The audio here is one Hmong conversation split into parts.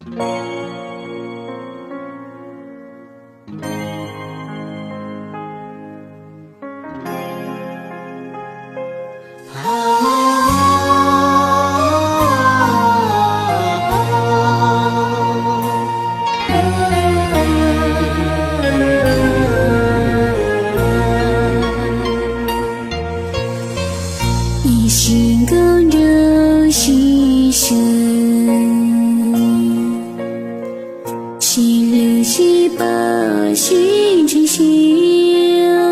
Ib sim nkaus nrawm sib sawv, sib hlub sib pab sib ntseeg siab.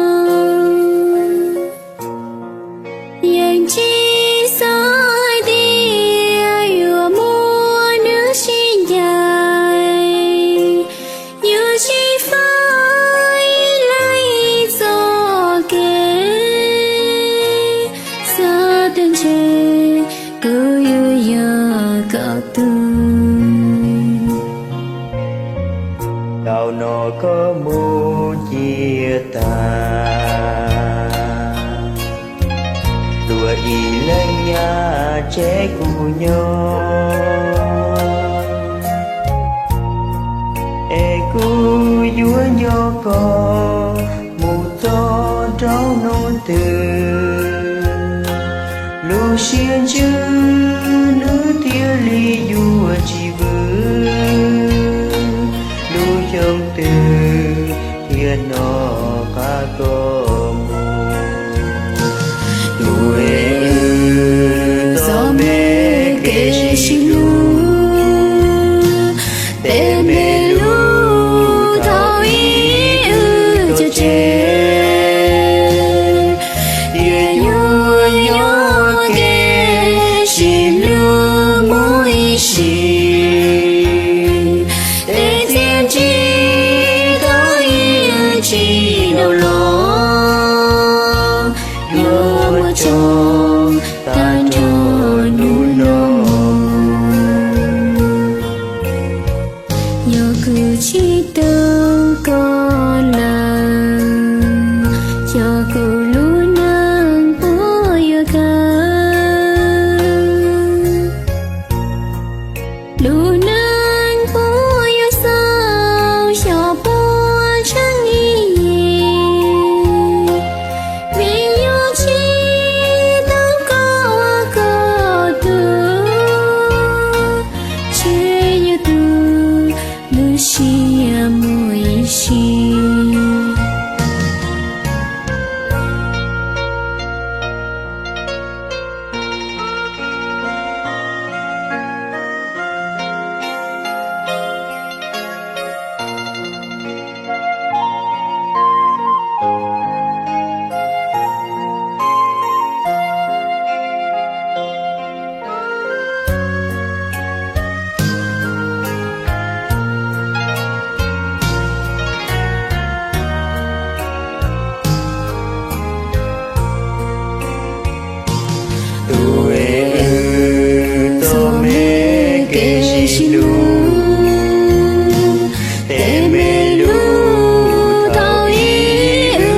Yeej tsis xav tias yuav muaj hnub sib ncaim, yuav sib faib ib leeg txoj kev. Xav tias ntshe kuv yuav yog koj tug, zaum no koj mus ciaj tag, luag ib leeg nyab tseg kuv nyob. Es kuv yuav nco koj mus txog rau hnub twg, lub siab ntsws nws thiaj li yuav tsis vwm, lub xyoo twg thiaj hnov qab koj mus. Tus es wb txoj me kev sib hlub, tej me lus thaum ub wb cog tseg, tias yuav nyob kev sib hlub mus ib sim. Tej txiaj ntsig thaum ub wb tsis tau los, yuav muab tso tag nrho hnub no. Yog kuv tsis tau koj lawm, yog kuv lub neej puas yuav kawg. Lub neej puas yuav xaus xyov puas tsheej ib yig, vim yog tsis tau koj ua koj tug, ntshe yuav tu lub siab mus ib sim. Tus es wb txoj me kev sib hlub, tej me lus thaum ub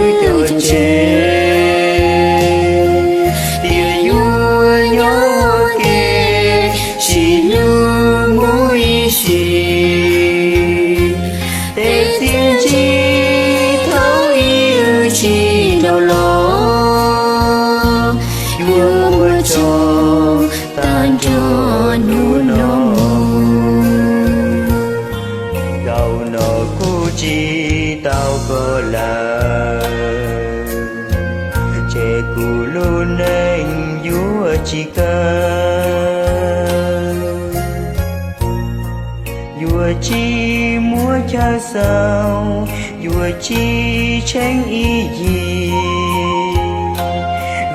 wb cog tseg, tias yuav nyob kev sib hlub mus ib sim. Tej txiaj ntsig thaum ub wb tsis tau los, yuav muab tso tag nrho hnub no. Zaum no kuv tsis tau koj lawm, ntshe kuv lub neej yuav tsis kawg. Yuav tsis muaj chaw xaus, yuav tsis tsheej ib yig,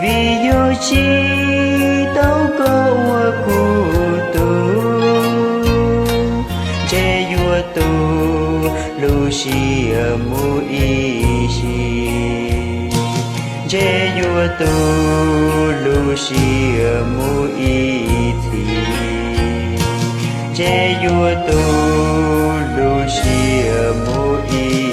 vim yog tsis tau koj ua kuv tug, ntshe yuav tu lub siab mus ib sim. Ntshe yuav tu lub siab mus ib txhis, ntshe yuav tu lub siab mus ib